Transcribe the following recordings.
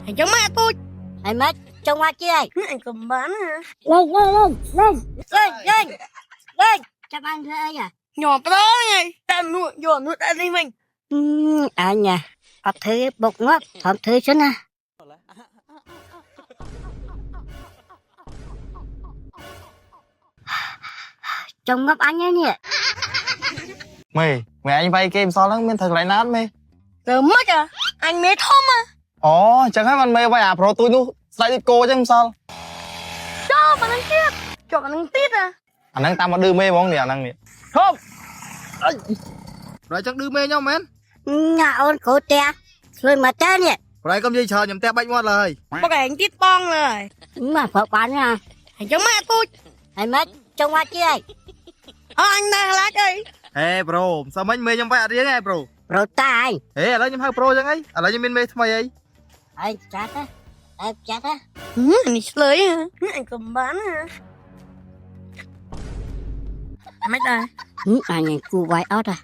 អញ្ចឹងមកពូជ ហើយម៉េចចង់មកជាអី អញកំបានណា លេងលេងលេងលេងលេងលេងលេងចាប់បានធ្វើអីហ៎ ញោមប្រយតែនោះយកនោះដាក់នេះវិញ អញអត់ធ្វើបុកងាប់ធំធ្វើសិនណាចង់ងាប់អញនេះ មេមេអញវាយគេម្សិលហ្នឹងមានត្រូវកន្លែងណាអត់មេ ទៅមកអញមេធំ អូអញ្ចឹងហើយបានមេវាយអាប្រូទូចនោះស្ដាច់ដូចគោអញ្ចឹងម្សិល ចូលមកនឹងទៀតជាប់នឹងទៀត អាហ្នឹងតាមមកឌឺមេហ្មងនេះអាហ្នឹងនេះហប់អីប្រយចង់ឌឺមេខ្ញុំមែន ញ៉ាអូនគ្រូផ្ទះខ្លួនមកតើនេះ ប្រយកុំនិយាយច្រើនខ្ញុំផ្ទះបាច់មាត់ឡើយ មកឯងទៀតបងឡើយ មកប្រាប់បានណា អញ្ចឹងមកពូជ ហើយម៉េចចង់មកជាអី អអញណាស់ឡាច់អី ហេប្រូម្សិលមិញមេខ្ញុំវាយអត់រៀងហេប្រូ ប្រូតាអញ ហេឥឡូវខ្ញុំហៅប្រូអញ្ចឹងអីឥឡូវខ្ញុំមានមេថ្មីអី អញចាត់ហ៎អញចាត់ហ៎ នេះឆ្លើយអញកំបានណាមិនដែរ អញគូវាយអត់ហ៎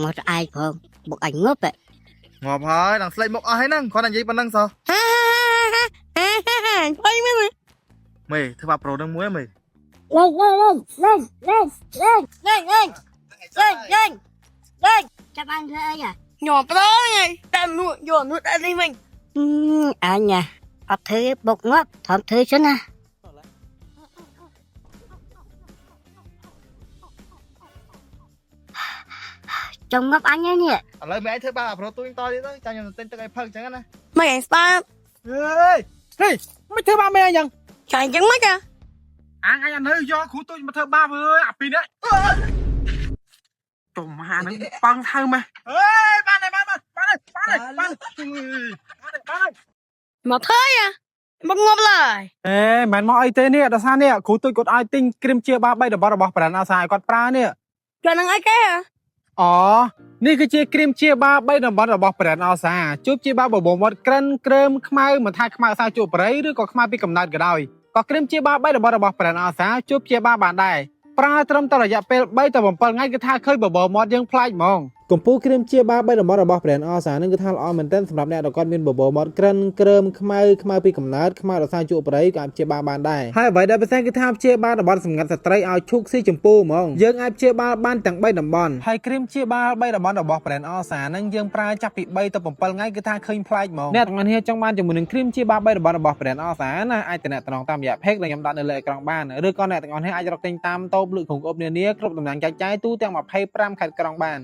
មកស្អែកផងបុកអញងប់ហ៎ ងាប់ហើយដល់ស្លេកមុខអស់ហើយហ្នឹងគាត់តែនិយាយប៉ុណ្្នឹងសោះ ហាហាហាអញមែន មេធ្វើបាបប្រូនឹងមួយមេ លេងលេងលេងលេងលេងលេងលេងលេងលេងលេងលេងចាប់បានធ្វើអីហ៎ ញោមប្រយតែនោះយកនោះដាក់នេះវិញ អញអត់ធ្វើបុកងាប់ធំធ្វើសិនណាចង់ងាប់អញនេះ ឥឡូវមេឯងធ្វើបាបអាប្រូទូចតទៀតទៅចាំខ្ញុំទិញទឹកឲ្យផឹកអញ្ចឹងណា មកឯងស្ដាប់ ហេហេមិនធ្វើបាបមេអញ្ចឹង ចាអញ្ចឹងមក អាងអញអានៅយកគ្រូទូចមកធ្វើបាបអើយអាពីរនេះចុំហាហ្នឹងប៉ងថៅម៉េះអេបានហើយបានបានបានហើយបានហើយបានហើយបានហើយ មកធ្វើមកងាប់ឡើយ អេមិនមកអីទេនេះដោយសារនេះគ្រូទូចគាត់ឲ្យទិញគ្រីមជាបា3តំបន់របស់ប្រានអាសាឲ្យគាត់ប្រើនេះ ចានឹងអីគេ អូនេះគឺជាគ្រីមជាបា3តំបន់របស់ប្រានអាសាជួបជាបាបបោមាត់ក្រិនក្រើមខ្មៅមិនថាខ្មៅសាជួបប្រៃឬក៏ខ្មៅពីកំណើតក៏ដោយក៏គ្រីមជាបា3តំបន់របស់ប្រានអាសាជួបជាបាបានដែរប្រើត្រឹមតែរយៈពេល3ទៅ7ថ្ងៃគឺថាឃើញបបោមាត់យើងប្លែកហ្មង កម្ពូលគ្រីមជាបា3តំបន់របស់ brand អសានឹងគឺថាល្អមែនទែនសម្រាប់អ្នកដែលគាត់មានបបរមាត់ក្រិនក្រើមខ្មៅខ្មៅពីកំណើតខ្មៅរសារជក់ប្រៃក៏អាចព្យាបាលបានដែរហើយអ្វីដែលពិសេសគឺថាព្យាបាលតំបន់សម្ងាត់ស្ត្រីឲ្យឈូកស៊ីចម្ពូហ្មងយើងអាចព្យាបាលបានទាំង3តំបន់ហើយគ្រីមព្យាបាល3តំបន់របស់ brand អសានឹងយើងប្រើចាប់ពី3ទៅ7ថ្ងៃគឺថាឃើញប្លែកហ្មងអ្នកទាំងអស់គ្នាចង់បានជាមួយនឹងគ្រីមព្យាបាល3តំបន់របស់ brand អសាណាអាចតំណតំណងតាមរយៈ page ដែលខ្ញុំដាក់នៅលើអេក្រង់បានឬក៏អ្នកទាំងអស់គ្នាអាចរកទិញតាមតូបលក់គ្រឿងអុបនានាគ្រប់តំណាងចែកចាយទូទាំង25ខេត្តក្រុងបាន។